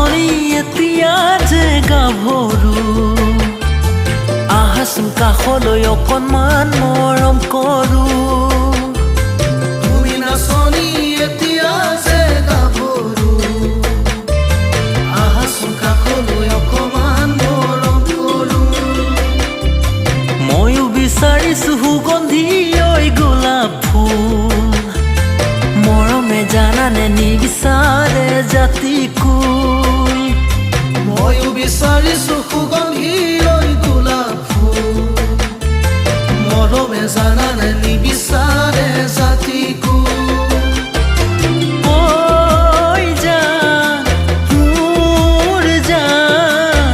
নাচনী এতিয়া যে গাভৰু, আহাচোন কাষলৈ অকণমান মৰম কৰো। তুমি নাচনী এতিয়া যে গাভৰু, আহাচোন কাষলৈ অকণমান মৰম কৰো। ময়ো বিচাৰিছো সুগন্ধি ঐ গোলাপ ফুল, মৰমে জানানে নিবিচাৰে জাতি কুল। ময়ো বিচাৰিছো সুগন্ধি ঐ গোলাপ ফুল, মৰমে জানানে নিবিচাৰে জাতি কুল। ঐ জান, মোৰ জান,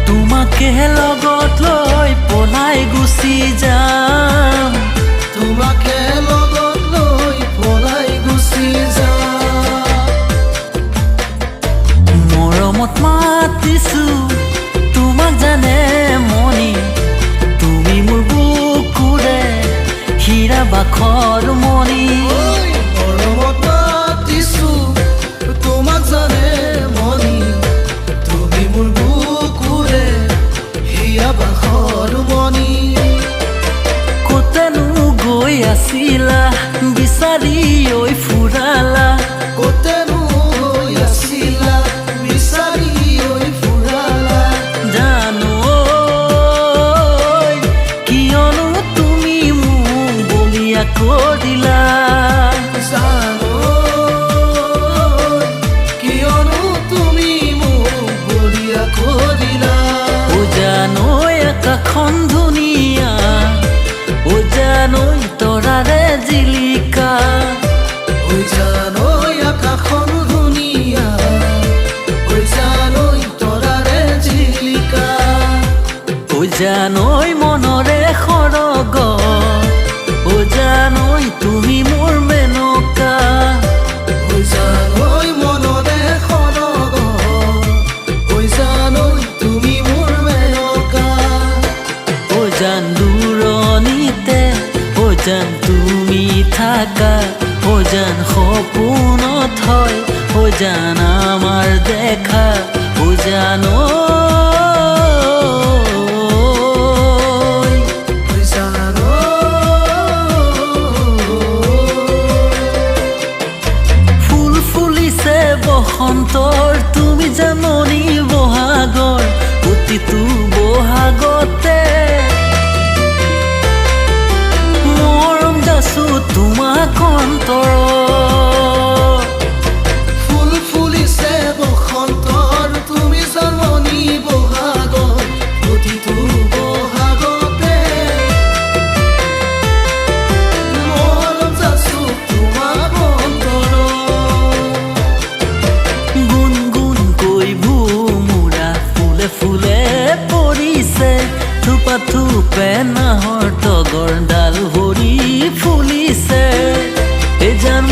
তোমাকে লগত লৈ পলাই গুচি যাম। তোমাকে লগত লৈ পলাই গুচি যাম। মৰমত মাতিছো তোমাক জানে মণি, তুমি মোৰ বুকুৰে হীৰা বাখৰ মণি। ঐ মৰমত মাতিছো তোমাক জানে মণি, তুমি মোৰ বুকুৰে হিয়া বাখৰ মণি। ক'তেনো গৈ আছিলা বিচাৰি ঐ ফুৰালা? ক'তেনো গৈ আছিলা বিচাৰি ঐ ফুৰালা? জানো ঐ, কিয়নো তুমি মোক বলিয়া কৰিলা? জানো কিয়নো তুমি মোক বলিয়া কৰিলা? ও জানো আকাশখন ধুনীয়া, ও জানো তৰাৰে জিলিকা। ঐ জানো আকাশখন ধুনীয়া, ঐ জানো তৰাৰে জিলিকা। ও জানো মনৰে সৰগ, ও জানো তুমি মোৰ মেনকা। ঐ জানো মনৰে সৰগ, ঐ জানো তুমি মোৰ মেনকা। ও জান দূৰণিতে, ও জান তুমি থাকা, ও জান সপোনত হয়, ও জান আমাৰ দেখা, ও জান ঐ। ঐ জানো। ফুল ফুলিছে বসন্তৰ, তুমি জাননী বহাগৰ, প্ৰতিটো বহাগতে মৰম যাচো তোমাক অন্তৰত। ফুল ফুলিছে বসন্তৰ, তুমি জাননী বহাগৰ, প্ৰতিটো বহাগতে মৰম যাচো তোমাক অন্তৰত। গুণ গুণকৈ ভোমোৰা ফুলে ফুলে পৰিছে, থোপা থোপে নাহৰ তগৰ ডাল ভৰি ফুলিছে। এই জান